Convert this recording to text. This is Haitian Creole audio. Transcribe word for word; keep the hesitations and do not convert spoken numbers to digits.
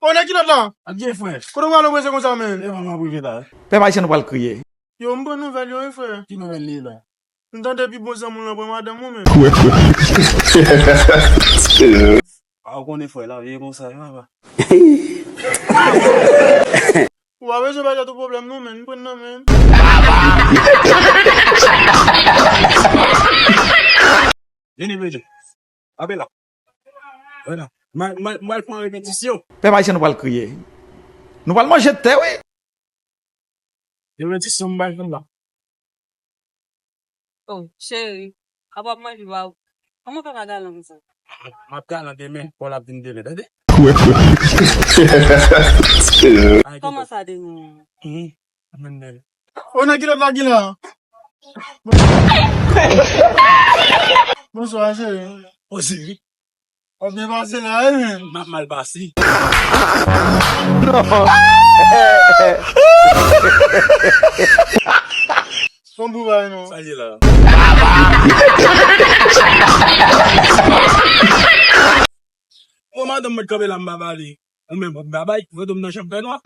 Ô, nèg ki lòt la? Adje, frè. Kote w prale prese konsa, menm? E, mwen, mwen prive la. Pèp ayisyen, nou pral kriye. Yo, m pran nouvèl yo, wi, frè. Ki nouvèl li la? M tande pi bon zanmi w lan pran madanm ou, menm. A, ou konnen, frè, lavi e konsa, wi, papa. Ou pa bezwen bay tèt ou pwoblèm, non, menm. M pran nan menm. Vini, vini. Apre la. Vini. Mwen, mwen, mwen pran repetisyon. Pèp ayisyen, nou pral kriye. Nou pral manje tè, wi. Repetisyon, m bay fè la. Oh, cheri, apa w ap manje ba ou? Kòman w fè pa galan konsa? M ap galan demen, Pòl ap vin demen, tande? Kòman sa demen? Hmm, ap vin demen. Ô, nèg ki lòt la ki la? Bonswa, cheri. Ô, cheri. W ap byen pase la, wi, men. M ap mal pase. Non. Fò m pou bay non. Sa ye la? Ô, madanm mwen kanpe la, m pa pale. Ou menm, w ap babay, foto m nan chanm fè nwa.